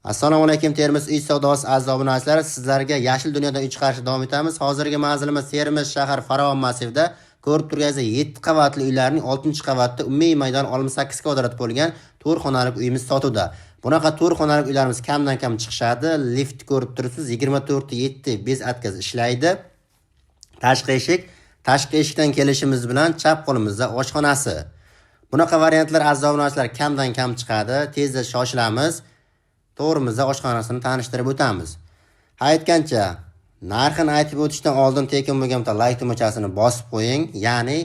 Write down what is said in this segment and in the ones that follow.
Assalomu alaykum, Termiz uy savdosi aziz obunachilar. Sizlarga yashil dunyodan uy chiqarishda davom etamiz. Hozirgi manzilimiz Termiz shahar Farovon massivida. Ko'rib turganingizdek, 7 qavatli uylarning 6-qavatida umumiy maydon 68 kvadrat bo'lgan 4 xonalik uyimiz sotuvda. Bunaqa 4 xonalik uylarimiz kamdan kam chiqishadi. Lift ko'rib turibsiz, 24/7 без отказ ishlaydi. Tashqi eshik, tashqi eshikdan kelishimiz bilan chap qo'limizda oshxonasi. Bunaqa variantlar, aziz obunachilar, kamdan kam chiqadi. Tezda shoshilamiz. To'g'rimizda oshxonasini tanishtirib o'tamiz. Ha, aytgancha, narxini aytib o'tishdan oldin tekin bo'lgan bitta layk tugmachasini bosib qo'ying. Ya'ni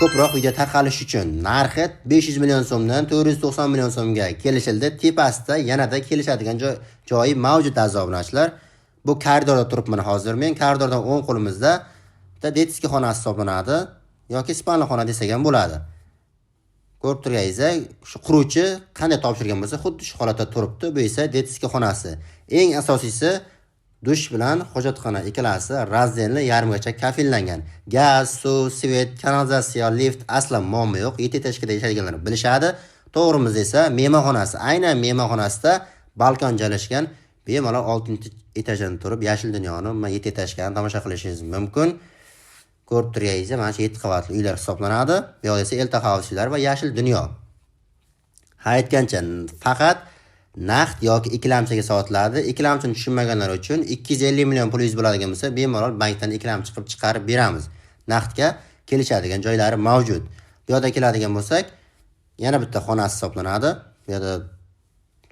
ko'proq video tarqalishi uchun. Narxi 500 million so'mdan 490 million so'mga kelishildi. Tepasida yanada kelishadigan joyi mavjud, aziz obunachilar. Bu koridorda turibman hozir men. Koridordan o'ng qo'limizda bitta детский xonasi hisoblanadi yoki спальный xona desak ham bo'ladi. Ko'rib turganingizdek, shu quruvchi qanday topshirgan bo'lsa, xuddi shu holatda turibdi. Bu esa детский xonasi. Eng asosiysi, dush bilan hojatxona ikkalasi раздельный, yarmigacha kafellangan. Gaz, suv, свет, kanalizatsiya, lift, aslo muammo yo'q. 7 этажка da yashaydiganlar bilishadi. To'g'rimizda esa mehmonxonasi. Aynan mehmonxonasida balkon joylashgan. Bemalol 6-etajdan turib yashil dunyoni, 7 этажка ni tomosha qilishingiz mumkin. Ko'rib turganingizdek, mana shu 7 qavatli uylar hisoblanadi. Bu yoqda esa Elta House uylar va yashil dunyo. Ha, aytgancha, faqat naqd yoki ikkilamchiga sotiladi. Ikkilamchini tushunmaganlar uchun, 250 million pulingiz bo'ladigan bo'lsa, bemalol bankdan ikkilamchi qilib chiqarib beramiz. Naqdga kelishadigan joylari mavjud. Bu yoqda keladigan bo'lsak, yana bitta xonasi hisoblanadi. Bu yerda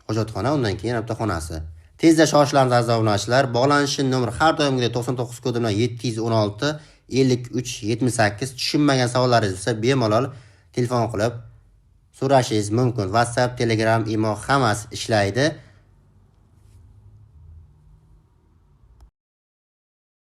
hojatxona, undan keyin yana bitta xonasi. Tezda shoshilamiz, aziz obunachilar. Bog'lanishning nomeri har doimgidek 99 kodi bilan 716 53 78. Tushunmagan savollaringiz bo'lsa, bemalol telefon qilib so'rashingiz mumkin. WhatsApp, Telegram, Imo hammasi ishlaydi.